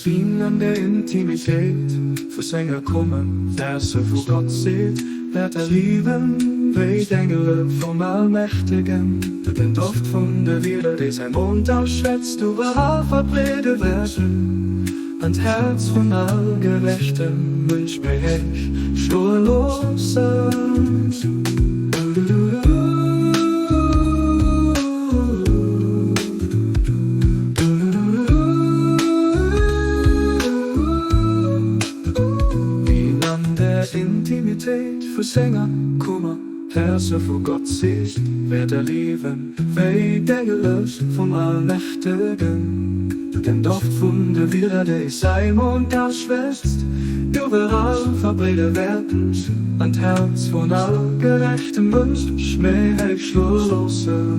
Sinn an der Intimitéit vu senger Kummer, Verse wou Gott seet, wäert erliewen, wéi d'Engele vum Allmächtegen, den Doft vun de Wierder, déi säi Mond ausschwätzt, iwwerall verbreede wäerten, an d'Häerz vun all gerechtem Mënsch méi héich schloe loossen. Wien an der Intimitéit vu senger Kummer Verse vu Gott sicht, wäert erliewen, wéi d'Engele vum Allmächtegen den Doft vun de Wierder, déi säi Mond ausschwätzt, iwwerall verbreede wäerten an d'Häerz vun all gerechtem Mënsch méi héich schloe loossen.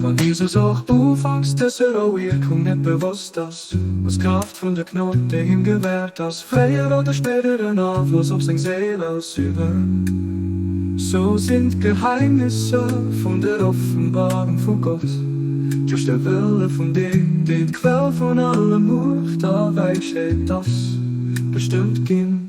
Wann Jesus och ufanks dëser Wierkung net bewosst ass, ass d'Kraaft vun der Gnod, déi him gewährt ass, fréier oder spéider en Afloss op seng Séil ausüben. Sou sinn d'Geheimnisser vun der Offenbarung vu Gott duerch de Wëlle vun deem, deen d'Quell vun aller Muecht a Wäisheet ass, bestëmmt ginn.